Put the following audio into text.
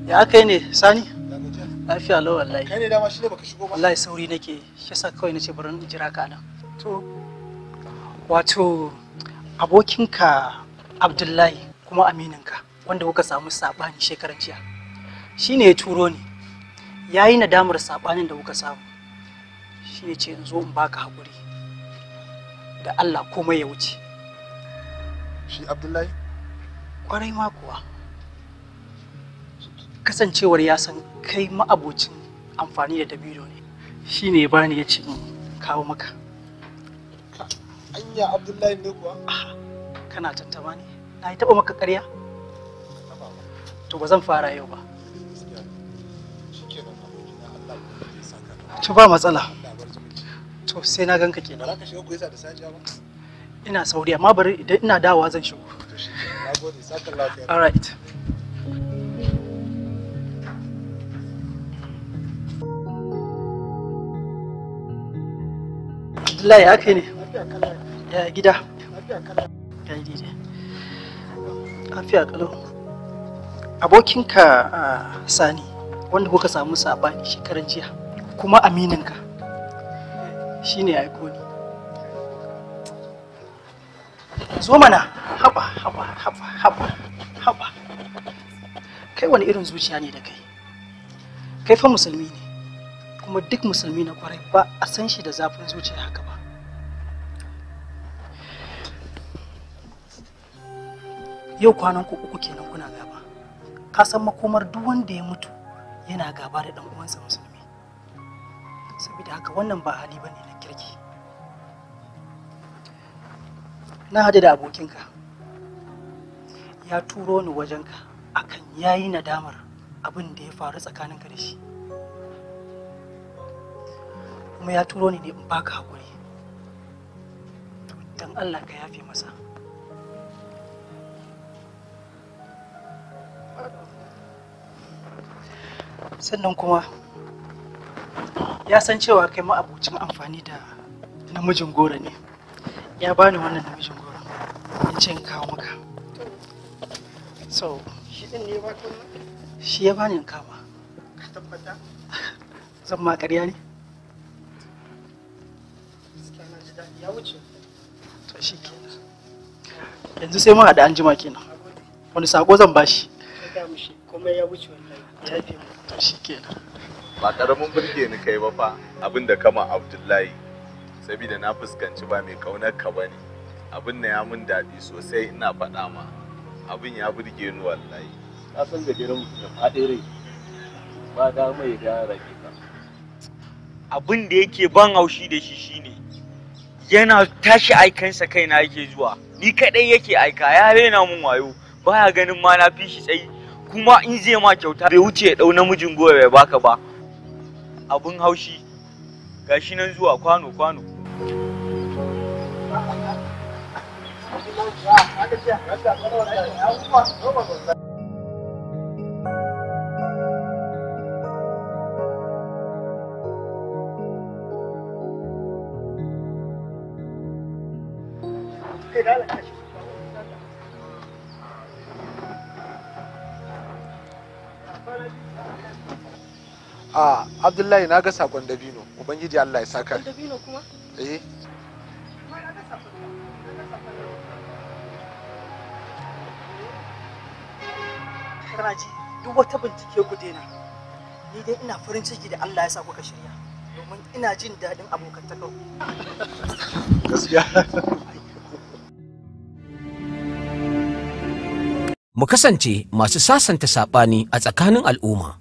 Ya aka yi ne, Sani? Lafiya lau wallahi. Kai ne dama shi ne baka shigo ba. Wallahi sauri nake, shi yasa kawai nace bari in jira ka nan. To, wato abokinka Abdullahi kuma amininka wanda kuka samu sabani shekaran jiya. Shi ne ya turo ni. Ya yi nadamar sabanin da kuka samu. Shi ne ce in zo in baka hakuri. Da Allah komai ya wuce. Shi Abdullahi? Kwarai ma kuwa. Kasancewar ya san kai ma'abocin amfani da dabino ne, shi ne ya bani ya ce in kawo maka. Anya Abdullahi ne kuwa? Kana tantama ne? Na yi taɓa maka ƙarya? To ba zan fara yau ba. To ba matsala. To sai na ganka kenan. Ba za ka shiga ku yasa da sajiya ba? Ina sauri amma bari idan ina dawowa zan shigo. To shi kenan, nagode, saka lafiya. All right. Abdullahi ya kai ne? Ya gida? Ya yi daidai. Lafiya kalau. Abokinka Sani wanda kuka samu saɓani shekaran jiya kuma amininka shi ne aiko ni. Zo mana, haba haba haba haba haba. Kai wani irin zuciya ne da kai? Kai fa musulmi ne. Kuma duk musulmi na kwarai ba a san shi da zafin zuciya haka ba. Yau kwanan ku uku kenan kuna gaba. Ka san makomar duk wanda ya mutu yana gaba da dan uwansa musulmi. Saboda haka wannan ba hali bane na kirki. Na haɗu da abokinka. Ya turo ni wajenka akan yayi nadamar abin da ya faru tsakaninka da shi. Kuma ya turo ni ne in baka hakuri. Don Allah ka yafe masa. Sannan kuma ya san cewa kai ma'abocin amfani da namijin goro ne. Ya bani wannan namijin goro ya ce in kawo maka. So, Shi din ne ba ka wannan? Shi ya bani in kama. Ka tabbata? Zan ma ƙarya ne? Ya wuce. To shi kenan. Yanzu sai mun haɗu an jima kenan. Wani sako zan bashi? Komai ya wuce wallahi. Ya fi mu. To shi kenan. Ba karamin burge ni kai ba fa abin da kama Abdullahi. Saboda na fuskanci ba mai kaunar ka bane. Abin na ya mun daɗi sosai ina faɗa ma. Abin ya burge ni wallahi. Ka san gajeren mutum da faɗin rai. Ba da mai ga rage ka. Abin da yake ban haushi da shi shine yana tashi aikansa kaina yake zuwa, ni kadai yake aika, ya rena mun wayo, baya ganin ma na fi shi tsayi, kuma in zai ma kyauta bai wuce ya dau namijin goro ya baka ba. Abin haushi gashi nan zuwa kwano kwano. A Abdullahi na ga sakon dabino, Ubangiji Allah ya saka. Dabino kuma? Eh. Kana ji duk wata bincike ku daina. Ni dai ina farin ciki da Allah ya sa kuka shirya. Domin ina jin daɗin abokantakar ku. Gaskiya. Mu kasance masu sasanta saɓani a tsakanin al'umma.